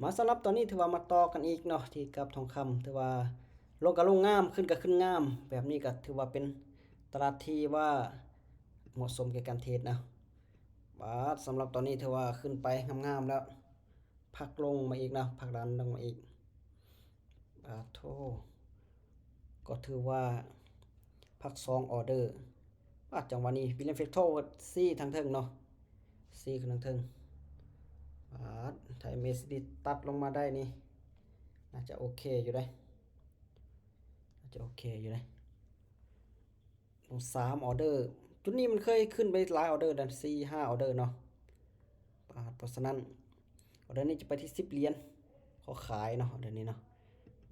ມາສຳລັບຕອນນີ້ຖືວ່າມາຕໍ່ກັນອີກເນາະ ທີ່ກັບທອງຄຳ ຖືວ່າລົງກໍລົງງາມ ຂຶ້ນກໍຂຶ້ນງາມ ແບບນີ້ກໍຖືວ່າເປັນຕະຫຼາດທີ່ວ່າເໝາະສົມແກ່ການເທຣດນະ. ບາດສຳລັບຕອນນີ້ຖືວ່າຂຶ້ນໄປງາມໆແລ້ວ ພັກລົງມາອີກນະ ພັກດັນລົງມາອີກ. ບາດໂທ ກໍຖືວ່າພັກສອງອອເດີ. ບາດ ຈັງຫວະນີ້ ວິລຽມເຟກໂທຊີ້ທາງເທິງເນາະ ຊີ້ຂຶ້ນທາງເທິງ. ບາດ ຖ້າເອສດີຕັດລົງມາໄດ້ນີ້ ໜ້າຈະໂອເຄຢູ່ເດ້ ໜ້າຈະໂອເຄຢູ່ເດ້. ລົງສາມອອເດີ ຈຸດນີ້ມັນເຄີຍຂຶ້ນໄປຫຼາຍອອເດີແລ້ວ ສີ່ຫ້າອອເດີເນາະ. ບາດ ເພາະສະນັ້ນ ອອເດີນີ້ຈະໄປທີ່ສິບຫຼຽນ ຂໍຂາຍເນາະ ອອເດີນີ້ເນາະ.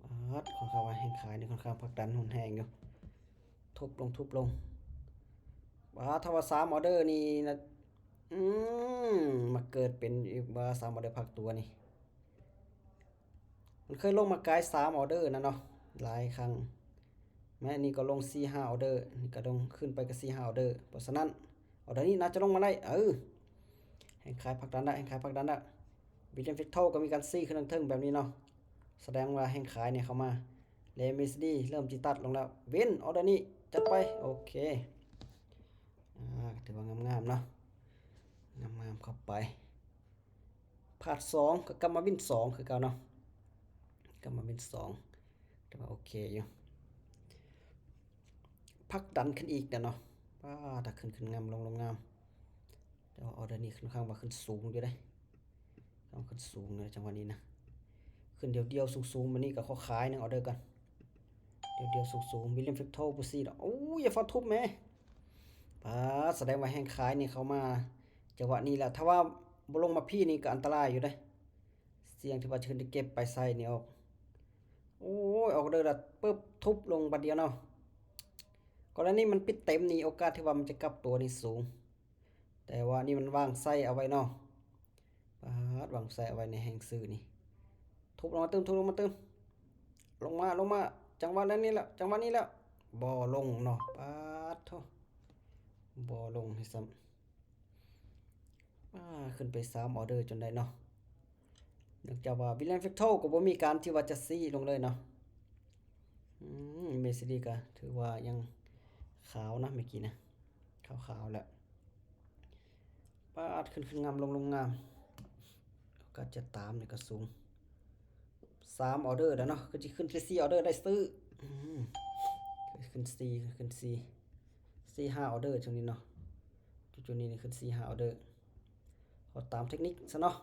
ບາດ ຂ້ອນຂ້າງວ່າແຮງຂາຍນີ້ຂ້ອນຂ້າງຜັກດັນຮຸນແຮງຢູ່ ທຸບລົງ ທຸບລົງ. ບາດ ຖ້າວ່າສາມອອເດີນີ້ນະ ອືມ ມາເກີດເປັນອີກວ່າສາມອອເດີພັກຕົວນີ້ ມັນເຄີຍລົງມາກາຍສາມອອເດີນະເນາະ ຫຼາຍຄັ້ງ. ແມ່ນນີ້ກໍລົງສີ່ຫ້າອອເດີ ນີ້ກໍລົງຂຶ້ນໄປກໍສີ່ຫ້າອອເດີ. ເພາະສະນັ້ນ ອອເດີນີ້ໜ້າຈະລົງມາໄດ້. ເອີ ແຮງຂາຍຜັກດັນໄດ້ ແຮງຂາຍຜັກດັນໄດ້. ວິລຽມເຟກໂທກໍມີການຊີ້ຂຶ້ນທາງເທິງແບບນີ້ເນາະ ສະແດງວ່າແຮງຂາຍນີ້ເຂົ້າມາ ແລະ ເອສດີເລີ່ມຊິຕັດລົງແລ້ວ. ວິນ ອອເດີນີ້ ຈັດໄປ ໂອເຄ. ອ່າ ຖືວ່າງາມໆເນາະ ງາມໆເຂົ້າໄປ. ພາດສອງກໍກັບມາວິນສອງຄືເກົ່າເນາະ ກັບມາວິນສອງ ຖືວ່າໂອເຄຢູ່ ພັກດັນຂຶ້ນອີກແລ້ວເນາະ. ປ້າ ຖ້າຂຶ້ນ ຂຶ້ນງາມ ລົງ ລົງງາມ. ແຕ່ວ່າອອເດີນີ້ຂ້ອນຂ້າງວ່າຂຶ້ນສູງຢູ່ເດ້ ຂ້ອນຂ້າງຂຶ້ນສູງເດ້ ຈັງຫວະນີ້ນະ ຂຶ້ນດຽວໆສູງໆ ບາດນີ້ກໍຂໍຂາຍໜຶ່ງອອເດີກ່ອນ ດຽວໆສູງໆ. ວິລຽມເຟກໂທ ປູຊີດອກ ໂອ້ຍ ຢ່າຟ້າວທຸບແມ. ປາດ ສະແດງວ່າແຮງຂາຍນີ້ເຂົ້າມາຈັງຫວະນີ້ແລ້ວ ຖ້າວ່າບໍ່ລົງມາພີ້ນີ້ກໍອັນຕະລາຍຢູ່ເດ້ ສ່ຽງທີ່ວ່າຈະຂຶ້ນໄດ້ເກັບໄປໃສ່ນີ້ອອກ. ໂອ້ຍ ອອກເດີລະປຶບ ທຸບລົງບາດດຽວເນາະ. ກໍລະນີມັນປິດເຕັມນີ້ ໂອກາດທີ່ວ່າມັນຈະກັບຕົວນີ້ສູງ ແຕ່ວ່ານີ້ມັນວາງໄຊເອົາໄວ້ເນາະ. ປາດ ວາງໄຊເອົາໄວ້ໃນແຮງຊື້ນີ້ ທຸບລົງມາຕື່ມ ທຸບລົງມາຕື່ມ ລົງມາ ລົງມາ ຈັງຫວະນັ້ນນີ້ແຫຼະ ຈັງຫວະນີ້ແຫຼະ ບໍ່ລົງເນາະ. ປາດໂທ ບໍ່ລົງໃຫ້ຊ້ຳ. ອາ ຂຶ້ນໄປສາມອອເດີຈົນໄດ້ເນາະ ເນື່ອງຈາກວ່າວິລຽມເຟກໂທກໍບໍ່ມີການທີ່ວ່າຈະຊີ້ລົງເລີຍເນາະ. ອືມ ເອສດີກໍຖືວ່າຍັງຂາວນະ ເມື່ອກີ້ນະ ຂາວໆແລ້ວ. ປາດ ຂຶ້ນ ຂຶ້ນງາມ ລົງ ລົງງາມ ໂອກາດຈະຕາມນີ້ກໍສູງ. ສາມອອເດີແລ້ວເນາະ ຄືຊິຂຶ້ນໄປສີ່ອອເດີໄດ້ຊື້ ອືມ ຂຶ້ນສີ່ ຂຶ້ນສີ່ ສີ່ຫ້າອອເດີ ຈັ່ງນີ້ເນາະ ຈຸດໆນີ້ ນີ້ຂຶ້ນສີ່ຫ້າອອເດີ. ຂໍຕາມເທັກນິກຊະເນາະ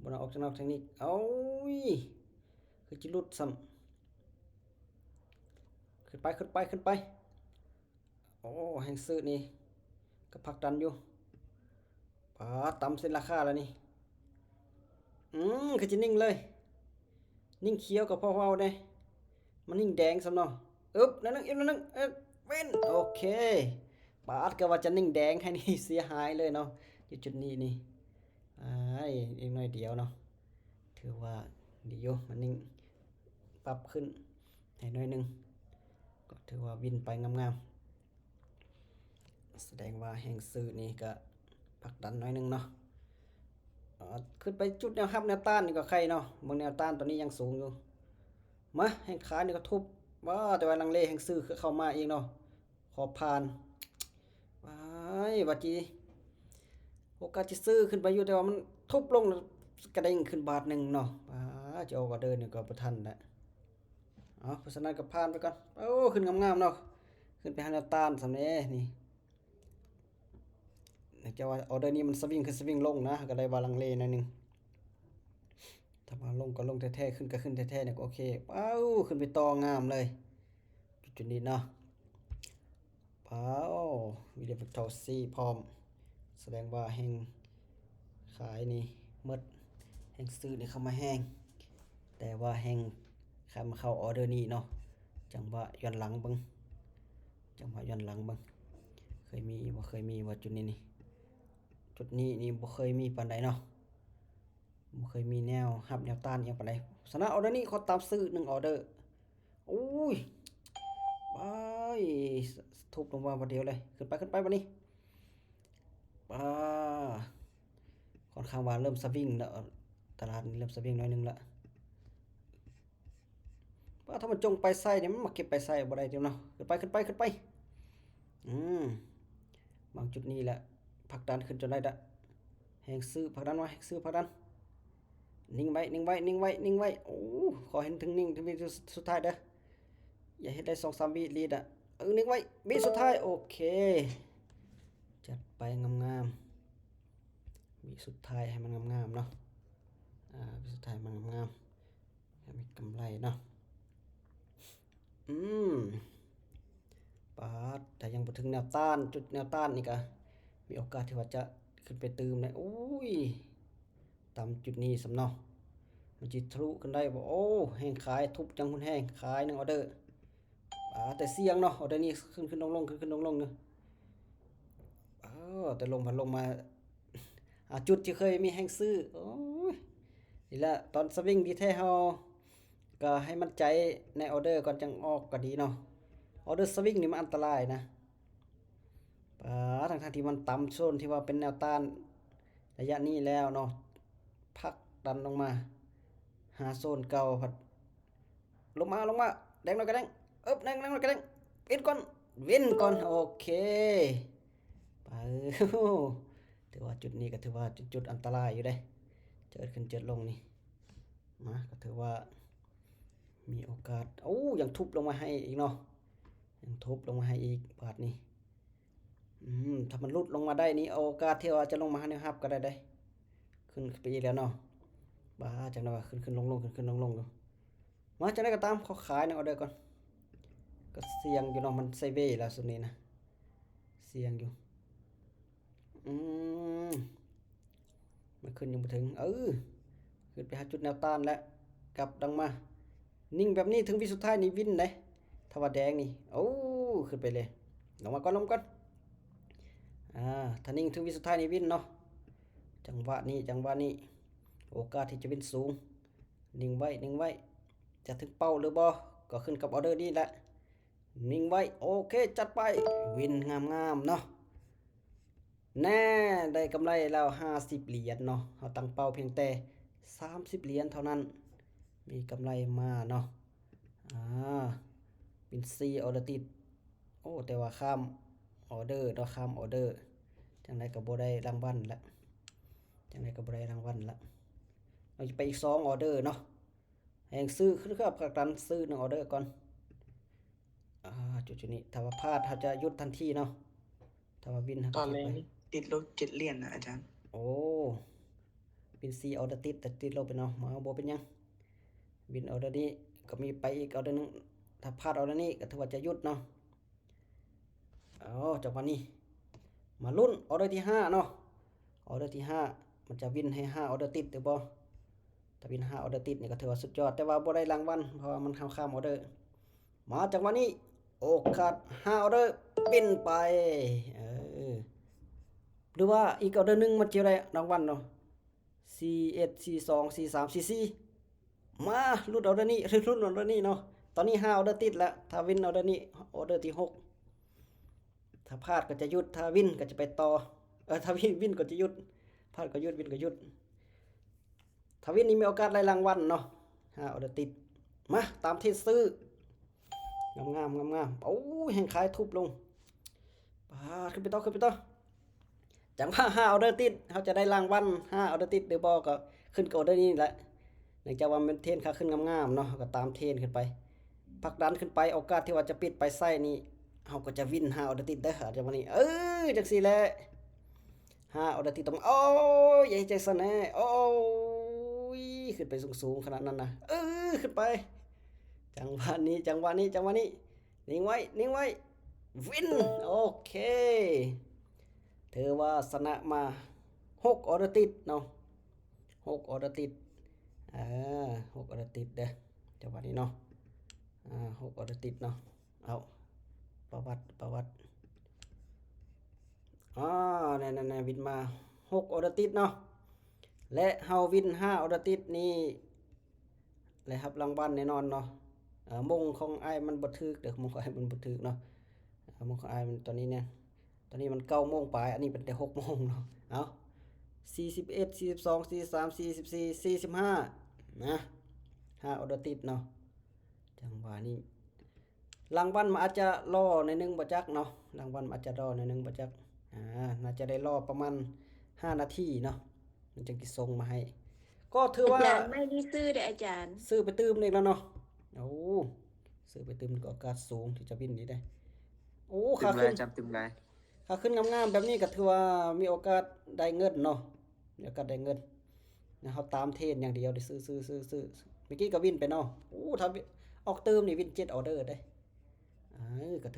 ບໍ່ໄດ້ອອກຈາກນອກເທັກນິກ. ເອົາ ຄືຊິຫຼຸດຊ້ຳ ຂຶ້ນໄປ ຂຶ້ນໄປ ຂຶ້ນໄປ. ໂອ້ ແຮງຊື້ນີ້ກໍຜັກດັນຢູ່ ປາດ ຕຳເສັ້ນລາຄາແລ້ວນີ້. ອືມ ຄືຊິນິ່ງເລີຍ ນິ່ງຂຽວກໍພໍເວົ້າເດ້ ມັນນິ່ງແດງຊ້ຳເນາະ. ອຶບ ໜ້ອຍໜຶ່ງ ອີກໜ້ອຍໜຶ່ງ ເອີ ວິນ ໂອເຄ. ປາດ ກໍວ່າຈະນິ່ງແດງໃຫ້ນີ້ເສຍຫາຍເລີຍເນາະ ຢູ່ຈຸດນີ້ນີ້. ອ້າຍ ອີກໜ້ອຍດຽວເນາະ ຖືວ່າດີຢູ່ ມັນຍິ່ງປັບຂຶ້ນໃຫ້ໜ້ອຍໜຶ່ງ ກໍຖືວ່າວິນໄປງາມໆ. ສະແດງວ່າແຮງຊື້ນີ້ກະຜັກດັນໜ້ອຍໜຶ່ງເນາະ. ເອີ ຂຶ້ນໄປຈຸດແນວຮັບແນວຕ້ານນີ້ກໍໄຄເນາະ ເບິ່ງແນວຕ້ານຕອນນີ້ຍັງສູງຢູ່. ມາ ແຮງຂາຍນີ້ກໍທຸບ ວ້າ ແຕ່ວ່າລັງເລແຮງຊື້ຄືເຂົ້າມາອີກເນາະ. ຂໍຜ່ານ ວ້າຍ ວ່າຈິ ໂອກາດຊິຊື້ຂຶ້ນໄປຢູ່ ແຕ່ວ່າມັນທຸບລົງ ກະເດ້ງຂຶ້ນບາດໜຶ່ງເນາະ. ວ້າ ຈະອອກອອເດີນີ້ກໍບໍ່ທັນແລ້ວ. ເອົາ ເພາະສະນັ້ນກໍຜ່ານໄປກ່ອນ. ໂອ້ ຂຶ້ນງາມໆເນາະ ຂຶ້ນໄປຫາແນວຕ້ານຊ້ຳເດ້ນີ້. ເນື່ອງຈາກວ່າອອເດີນີ້ມັນສະວິງຂຶ້ນສະວິງລົງນະ ກໍເລີຍວ່າລັງເລໜ້ອຍໜຶ່ງ. ຖ້າວ່າລົງກໍລົງແທ້ໆ ຂຶ້ນກໍຂຶ້ນແທ້ໆ ນີ້ກໍໂອເຄ. ເອົາ ຂຶ້ນໄປຕໍ່ງາມເລີຍ ຈຸດນີ້ເນາະ. ວ້າວ ວິລຽມເຟກໂທຊີ້ພ້ອມ ສະແດງວ່າແຮງຂາຍນີ້ໝົດ ແຮງຊື້ນີ້ເຂົ້າມາແຮງ ແຕ່ວ່າແຮງຂາຍມາເຂົ້າອອເດີນີ້ເນາະ. ຈັງຫວະຍ້ອນຫຼັງເບິ່ງ ຈັງຫວະຍ້ອນຫຼັງເບິ່ງ ເຄີຍມີບໍ່ ເຄີຍມີບໍ່ ຈຸດນີ້ນີ້ ຈຸດນີ້ນີ້ບໍ່ເຄີຍມີປານໃດເນາະ. ບໍ່ເຄີຍມີແນວຮັບແນວຕ້ານອີ່ຫຍັງປານໃດ. ສະນັ້ນ ອອເດີນີ້ຂໍຕາມຊື້ໜຶ່ງອອເດີ. ໂອ້ຍ ບາຍ ທຸບລົງມາບາດດຽວເລີຍ. ຂຶ້ນໄປ ຂຶ້ນໄປບາດນີ້. ປາ ຂ້ອນຂ້າງວ່າເລີ່ມສະວິງແລ້ວ. ຖ້ ຕະຫຼາດນີ້ເລີ່ມສະຫວິງໜ້ອຍໜຶ່ງລະ. ວ່າຖ້າມັນຈົ່ງໄປໃສ່ນີ້ ມັນມາເກັບໄປໃສ່ບໍ່ໄດ້ຕິເນາະ. ຂຶ້ນໄປ ຂຶ້ນໄປ ຂຶ້ນໄປ. ອືມ ມາຈຸດນີ້ແຫຼະ ຜັກດັນຂຶ້ນຈົນໄດ້ລະ. ແຮງຊື້ ຜັກດັນມາ ແຮງຊື້ ຜັກດັນ. ນິ່ງໄວ້ ນິ່ງໄວ້ ນິ່ງໄວ້ ນິ່ງໄວ້. ໂອ້ ຂໍໃຫ້ເຖິງ ນິ່ງເຖິງວິນສຸດທ້າຍເດີ້. ຢ່າເຮັດໄດ້ສອງສາມວິລີດອະ. ເອີ ນິ່ງໄວ້ ວິສຸດທ້າຍ. ໂອເຄ ຈັດໄປງາມໆ. ວິສຸດທ້າຍໃຫ້ມັນງາມໆເນາະ. ອາ ວິສຸດທ້າຍໃຫ້ມັນງາມໆ ໃຫ້ມີກຳໄລເນາະ. ອືມ ປາດ ຖ້າຍັງບໍ່ເຖິງແນວຕ້ານ ຈຸດແນວຕ້ານນີ້ກະມີໂອກາດທີ່ວ່າຈະຂຶ້ນໄປຕື່ມໄດ້. ໂອ້ຍ ຕຳຈຸດນີ້ຊ້ຳເນາະ ມັນຊິທະລຸຂຶ້ນໄດ້ບໍ່? ໂອ້ ແຮງຂາຍ ທຸບຢ່າງຮຸນແຮງ ຂາຍໜຶ່ງອໍເດີ. ອາ ແຕ່ສ່ຽງເນາະ ອໍເດີນີ້ ຂຶ້ນໆລົງໆ ຂຶ້ນໆລົງໆຢູ່. ເອີ ແຕ່ລົງມາ ລົງມາ ອາ ຈຸດທີ່ເຄີຍມີແຮງຊື້. ໂອ້ຍ ນີ້ແຫຼະ ຕອນສະວິງດີແທ້ ເຮົາກະໃຫ້ໝັ້ນໃຈໃນອໍເດີກ່ອນ ຈັ່ງອອກກະດີເນາະ. ອໍເດີສະວິງນີ້ມັນອັນຕະລາຍນະ. ປາດ ທັງໆທີ່ມັນຕຳໂຊນທີ່ວ່າເປັນແນວຕ້ານໄລຍະນີ້ແລ້ວເນາະ ຜັກດັນລົງມາຫາໂຊນເກົ່າ ພັດລົງມາ ລົງມາ ແດງໜ້ອຍກະແດງ ເອີບ ແດງ ແດງໜ້ອຍກະແດງ ວິນກ່ອນ ວິນກ່ອນ. ໂອເຄ ໄປ. ຖືວ່າຈຸດນີ້ກະຖືວ່າຈຸດ ຈຸດອັນຕະລາຍຢູ່ເດ້ ເຈີດຂຶ້ນເຈີດລົງນີ້. ມາ ກະຖືວ່າມີໂອກາດ. ໂອ້ ຍັງທຸບລົງມາໃຫ້ອີກເນາະ ຍັງທຸບລົງມາໃຫ້ອີກບາດນີ້. ອືມ ຖ້າມັນຫຼຸດລົງມາໄດ້ນີ້ ໂອກາດທີ່ວ່າຈະລົງມາຫາແນວຮັບກະໄດ້ເດ້. ຂຶ້ນໄປອີກແລ້ວເນາະ. ບາ ຈັ່ງໃດວະ ຂຶ້ນໆລົງໆ ຂຶ້ນໆລົງໆຢູ່. ມາ ຈັ່ງໃດກະຕາມ ຂໍຂາຍໜຶ່ງອໍເດີກ່ອນ. ກະສ່ຽງຢູ່ເນາະ ມັນໄຊເວແລ້ວຊຸດນີ້ນະ ສ່ຽງຢູ່. ອືມ ມັນຂຶ້ນຍັງບໍ່ເຖິງ. ເອີ ຂຶ້ນໄປຫາຈຸດແນວຕ້ານແລ້ວ ກັບຫຼັງມາ. ນິ່ງແບບນີ້ເຖິງວິສຸດທ້າຍນີ້ວິນເດ້ ຖ້າວ່າແດງນີ້. ໂອ້ ຂຶ້ນໄປເລີຍ ລົງມາກ່ອນ ລົງມາກ່ອນ. ອາ ຖ້ານິ່ງເຖິງວິສຸດທ້າຍນີ້ວິນເນາະ. ຈັງຫວະນີ້ ຈັງຫວະນີ້ ໂອກາດທີ່ຈະວິນສູງ. ນິ່ງໄວ້ ນິ່ງໄວ້ ຈະເຖິງເປົ້າຫຼືບໍ່ ກໍຂຶ້ນກັບອໍເດີນີ້ແຫຼະ. ນິ່ງໄວ້ ໂອເຄ ຈັດໄປ ວິນງາມໆເນາະ. ແນ່ ໄດ້ກຳໄລແລ້ວຫ້າສິບຫຼຽນເນາະ. ເຮົາຕັ້ງເປົ້າພຽງແຕ່ສາມສິບຫຼຽນເທົ່ານັ້ນ ມີກຳໄລມາເນາະ. ອາ ເປັນສີ່ອໍເດີຕິດ. ໂອ້ ແຕ່ວ່າຂ້າມອໍເດີເນາະ ຂ້າມອໍເດີ ຈັ່ງໃດກະບໍ່ໄດ້ລາງວັນລະ ຈັ່ງໃດກະບໍ່ໄດ້ລາງວັນລະ. ເຮົາຈະໄປອີກສອງອໍເດີເນາະ. ແຮງຊື້ ຄືກັບການຊື້ໜຶ່ງອໍເດີກ່ອນ. ອາ ຈຸດໆນີ້ ຖ້າວ່າພາດ ເຮົາຈະຢຸດທັນທີເນາະ. ຖ້າວ່າວິນ ເຮົາກະ ຕອນແລກນີ້ຕິດລົບເຈັດຫຼຽນນະອາຈານ. ໂອ້ ວິນສີ່ອໍເດີຕິດ ແຕ່ຕິດລົບເນາະ. ມາ ບໍ່ເປັນຫຍັງ ວິນອໍເດີນີ້ ກະມີໄປອີກອໍເດີໜຶ່ງ. ຖ້າພາດອໍເດີນີ້ ກະຖືວ່າຈະຢຸດເນາະ. ເອົາ ຈັງຫວະນີ້ ມາລຸ້ນອໍເດີທີຫ້າເນາະ. ອໍເດີທີຫ້າ ມັນຈະວິນໃຫ້ຫ້າອໍເດີຕິດຫຼືບໍ່? ຖ້າວິນຫ້າອໍເດີຕິດນີ້ກະຖືວ່າສຸດຍອດ ແຕ່ວ່າບໍ່ໄດ້ລາງວັນ ເພາະວ່າມັນຂ້າມໆອໍເດີ. ມາ ຈັງຫວະນີ້ ໂອກາດຫ້າອໍເດີ ປິ່ນໄປ. ເອີ ຫຼືວ່າອີກອໍເດີໜຶ່ງມັນຈະໄດ້ລາງວັນເນາະ. ສີ່ເອັດ ສີ່ສອງ ສີ່ສາມ ສີ່ສີ່. ມາ ລຸ້ນອໍເດີນີ້ ລຸ້ນອໍເດີນີ້ເນາະ. ຕອນນີ້ຫ້າອໍເດີຕິດແລ້ວ ຖ້າວິນອໍເດີນີ້ ອໍເດີທີຫົກ. ຖ້າພາດກະຈະຢຸດ ຖ້າວິນກະຈະໄປຕໍ່. ເອີ ຖ້າວິນ ວິນກະຈະຢຸດ ພາດກະຢຸດ ວິນກະຢຸດ. ຖ້າວິນນີ້ມີໂອກາດໄດ້ລາງວັນເນາະ ຫ້າອໍເດີຕິດ. ມາ ຕາມເທຣດຊື້. ງາມໆ ງາມໆ. ໂອ້ຍ ແຮງຂາຍທຸບລົງ. ປາດ ຂຶ້ນໄປຕໍ່ ຂຶ້ນໄປຕໍ່. ຈັງຫວະຫ້າອໍເດີຕິດ ເຮົາຈະໄດ້ລາງວັນຫ້າອໍເດີຕິດຫຼືບໍ່ ກະຂຶ້ນກັບອໍເດີນີ້ແຫຼະ. ເນື່ອງຈາກວ່າມັນເທຣນຂາຂຶ້ນງາມໆເນາະ ເຮົາກະຕາມເທຣນຂຶ້ນໄປ ຜັກດັນຂຶ້ນໄປ. ໂອກາດທີ່ວ່າຈະປິດໄປໃສ່ນີ້ ເຮົາກະຈະວິນຫ້າອໍເດີຕິດເດີ້ ຈັງຫວະນີ້. ເອີ ຈັ່ງຊີ້ແຫຼະ ຫ້າອໍເດີຕິດຕ້ອງ ໂອ້ຍ ຢ່າເຮັດຈັ່ງຊັ້ນແນ່. ໂອ້ຍ ຂຶ້ນໄປສູງໆຂະໜາດນັ້ນນະ. ເອີ ຂຶ້ນໄປ. ຈັງຫວະນີ້ ຈັງຫວະນີ້ ຈັງຫວະນີ້ ນິ່ງໄວ້ ນິ່ງໄວ້ ວິນ. ໂອເຄ ຖືວ່າຊະນະມາຫົກອໍເດີຕິດເນາະ ຫົກອໍເດີຕິດ. ເອີ ຫົກອໍເດີຕິດເດີ້ ຈັງຫວະນີ້ເນາະ. ອາ ຫົກອໍເດີຕິດເນາະ. ເອົາ ປະຫວັດ ປະຫວັດ. ອາ ແນ່ໆໆ ວິນມາຫົກອໍເດີຕິດເນາະ ແລະ ເຮົາວິນຫ້າອໍເດີຕິດນີ້ ໄດ້ຮັບລາງວັນແນ່ນອນເນາະ. ເອີ ມົງຂອງອ້າຍມັນບໍ່ຖືກເດີ້ ມົງຂອງອ້າຍມັນບໍ່ຖືກເນາະ. ເອີ ມົງຂອງອ້າຍມັນຕອນນີ້ແນ່ ຕອນນີ້ມັນເກົ້າໂມງປາຍ ອັນນີ້ເປັນແຕ່ຫົກໂມງເນາະ. ເອົາ ສີ່ສິບເອັດ ສີ່ສິບສອງ ສີ່ສິບສາມ ສີ່ສິບສີ່ ສີ່ສິບຫ້າ ນະ ຫ້າອອເດີຕິດເນາະ. ຈັງຫວະນີ້ ລາງວັນມັນອາດຈະລໍໜ້ອຍໜຶ່ງບໍ່ຈັກເນາະ ລາງວັນມັນອາດຈະລໍໜ້ອຍໜຶ່ງບໍ່ຈັກ ອ່າ ໜ້າຈະໄດ້ລໍປະມານຫ້ານາທີເນາະ ມັນຈັ່ງຊິສົ່ງມາໃຫ້. ກໍຖືວ່າ ອາຈານ ໄມ້ນີ້ຊື້ເດ້ອາຈານ ຊື້ໄປຕື່ມອີກແລ້ວເນາະ. ໂອ້ ຊື້ໄປຕື່ມກໍໂອກາດສູງທີ່ຈະວິນນີ້ເດ້. ໂອ້ ຄ່າຂຶ້ນ ຕື່ມຫຼາຍ ຈຳຕື່ມຫຼາຍ ຄ່າຂຶ້ນງາມໆແບບນີ້ກໍຖືວ່າມີໂອກາດໄດ້ເງິນເນາະ ມີໂອກາດໄດ້ເງິນນະ. ເຮົາຕາມເທຣນຢ່າງດຽວເດ້ ຊື້ໆໆໆ. ເມື່ອກີ້ກໍວິນໄປເນາະ. ໂອ້ ຖ້າອອກຕື່ມນີ້ວິນເຈັດອອເດີເດ້. ເອີ ກໍ